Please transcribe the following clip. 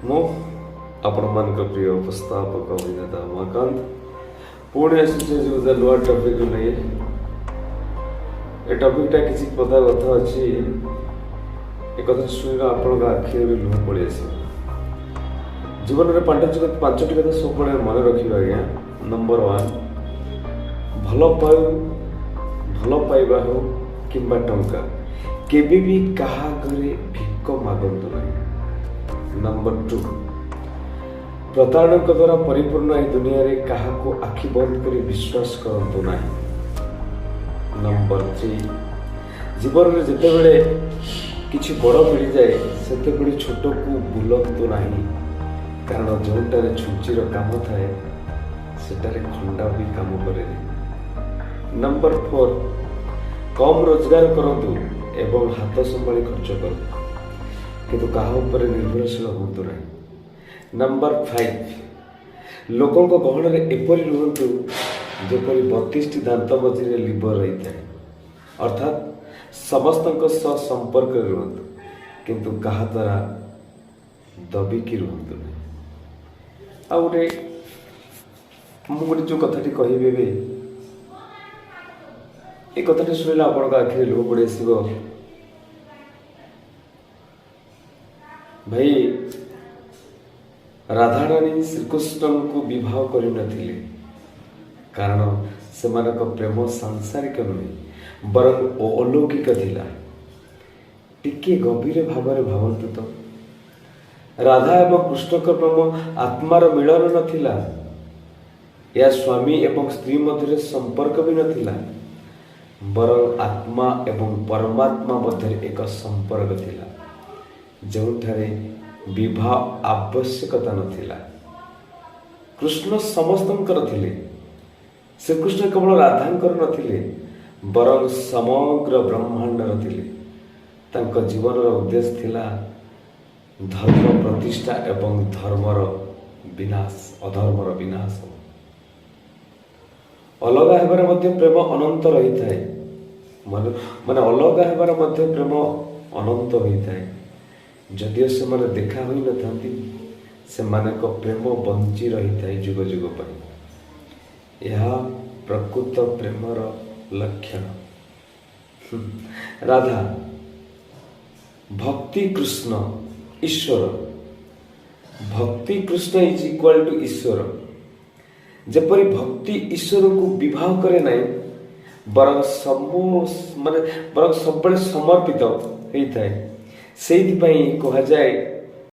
ମୁଁ ଆପଣମାନଙ୍କ ପ୍ରିୟ ଉପସ୍ଥାପକ ଅଭିନେତା ଉମାକାନ୍ତ ପୁଣି ଆସିଛି ଆଜି ଗୋଟେ ନୂଆ ଟପିକ୍ ନେଇ। ଏ ଟପିକ୍ଟା କିଛି ପଦା କଥା ଅଛି। ଏ କଥା ଶୁଣିଲେ ଆପଣଙ୍କ ଆଖିରେ ବି ଲୁହ ପଳେଇ ଆସିବ। ଜୀବନରେ ପାଞ୍ଚଟି କଥା ସବୁବେଳେ ମନେ ରଖିବେ ଆଜ୍ଞା। ନମ୍ବର 1, ଭଲ ପାଇବା ହେଉ କିମ୍ବା ଟଙ୍କା, କେବେ ବି କାହା ଘରେ ଭିକ ମାଗନ୍ତୁ ନାହିଁ। ନମ୍ବର 2, ପ୍ରତାରଣଙ୍କ ଦ୍ୱାରା ପରିପୂର୍ଣ୍ଣ ଏହି ଦୁନିଆରେ କାହାକୁ ଆଖି ବନ୍ଦ କରି ବିଶ୍ୱାସ କରନ୍ତୁ ନାହିଁ। ନମ୍ବର 3, ଜୀବନରେ ଯେତେବେଳେ କିଛି ବଡ଼ ମିଳିଯାଏ, ସେତେବେଳେ ଛୋଟକୁ ଭୁଲନ୍ତୁ ନାହିଁ, କାରଣ ଯେଉଁଟାରେ ଛୁଞ୍ଚିର କାମ ଥାଏ, ସେଟାରେ ଖଣ୍ଡା ବି କାମ କରେନି। ନମ୍ବର 4, କମ୍ ରୋଜଗାର କରନ୍ତୁ ଏବଂ ହାତ ସମ୍ଭାଳି ଖର୍ଚ୍ଚ କରନ୍ତୁ, କିନ୍ତୁ କାହା ଉପରେ ନିର୍ଭରଶୀଳ ହୁଅନ୍ତୁ ନାହିଁ। ନମ୍ବର 5, ଲୋକଙ୍କ ଗହଣରେ ଏପରି ରୁହନ୍ତୁ ଯେପରି 32ଟି ଦାନ୍ତ ମଝିରେ ଲିଭର ରହିଥାଏ, ଅର୍ଥାତ୍ ସମସ୍ତଙ୍କ ସହ ସମ୍ପର୍କରେ ରୁହନ୍ତୁ, କିନ୍ତୁ କାହା ଦ୍ୱାରା ଦବିକି ରୁହନ୍ତୁ ନାହିଁ। ଆଉ ଗୋଟେ ମୁଁ ଗୋଟେ ଯେଉଁ କଥାଟି କହିବି ଏବେ, ଏ କଥାଟି ଶୁଣିଲେ ଆପଣଙ୍କ ଆଖିରେ ଲୁହ ପଡ଼ି ଆସିବ। ଭାଇ, ରାଧାରାଣୀ ଶ୍ରୀକୃଷ୍ଣଙ୍କୁ ବିବାହ କରିନଥିଲେ, କାରଣ ସେମାନଙ୍କ ପ୍ରେମ ସାଂସାରିକ ନୁହେଁ, ବରଂ ଅଲୌକିକ ଥିଲା। ଟିକିଏ ଗଭୀର ଭାବରେ ଭାବନ୍ତୁ ତ, ରାଧା ଏବଂ କୃଷ୍ଣଙ୍କ ପ୍ରେମ ଆତ୍ମାର ମିଳନ ନଥିଲା। ଏହା ସ୍ୱାମୀ ଏବଂ ସ୍ତ୍ରୀ ମଧ୍ୟରେ ସମ୍ପର୍କ ବି ନଥିଲା, ବରଂ ଆତ୍ମା ଏବଂ ପରମାତ୍ମା ମଧ୍ୟରେ ଏକ ସମ୍ପର୍କ ଥିଲା, ଯେଉଁଠାରେ ବିବାହ ଆବଶ୍ୟକତା ନଥିଲା। କୃଷ୍ଣ ସମସ୍ତଙ୍କର ଥିଲେ। ଶ୍ରୀକୃଷ୍ଣ କେବଳ ରାଧାଙ୍କର ନଥିଲେ, ବରଂ ସମଗ୍ର ବ୍ରହ୍ମାଣ୍ଡର ଥିଲେ। ତାଙ୍କ ଜୀବନର ଉଦ୍ଦେଶ୍ୟ ଥିଲା ଧର୍ମ ପ୍ରତିଷ୍ଠା ଏବଂ ଧର୍ମର ବିନାଶ, ଅଧର୍ମର ବିନାଶ। ଅଲଗା ହେବାର ମଧ୍ୟ ପ୍ରେମ ଅନନ୍ତ ରହିଥାଏ। ମାନେ ଅଲଗା ହେବାର ମଧ୍ୟ ପ୍ରେମ ଅନନ୍ତ ହୋଇଥାଏ। ଯଦିଓ ସେମାନେ ଦେଖା ହୋଇନଥାନ୍ତି, ସେମାନଙ୍କ ପ୍ରେମ ବଞ୍ଚି ରହିଥାଏ ଯୁଗ ଯୁଗ ପାଇଁ। ଏହା ପ୍ରକୃତ ପ୍ରେମର ଲକ୍ଷଣ। ରାଧା ଭକ୍ତି, କୃଷ୍ଣ ଈଶ୍ୱର। ଭକ୍ତି କୃଷ୍ଣ is equal to ଈଶ୍ୱର। ଯେପରି ଭକ୍ତି ଈଶ୍ୱରଙ୍କୁ ବିବାହ କରେ ନାହିଁ, ବରଂ ସବୁ ମାନେ ବରଂ ସବୁବେଳେ ସମର୍ପିତ ହେଇଥାଏ, ସେଇଥିପାଇଁ କୁହାଯାଏ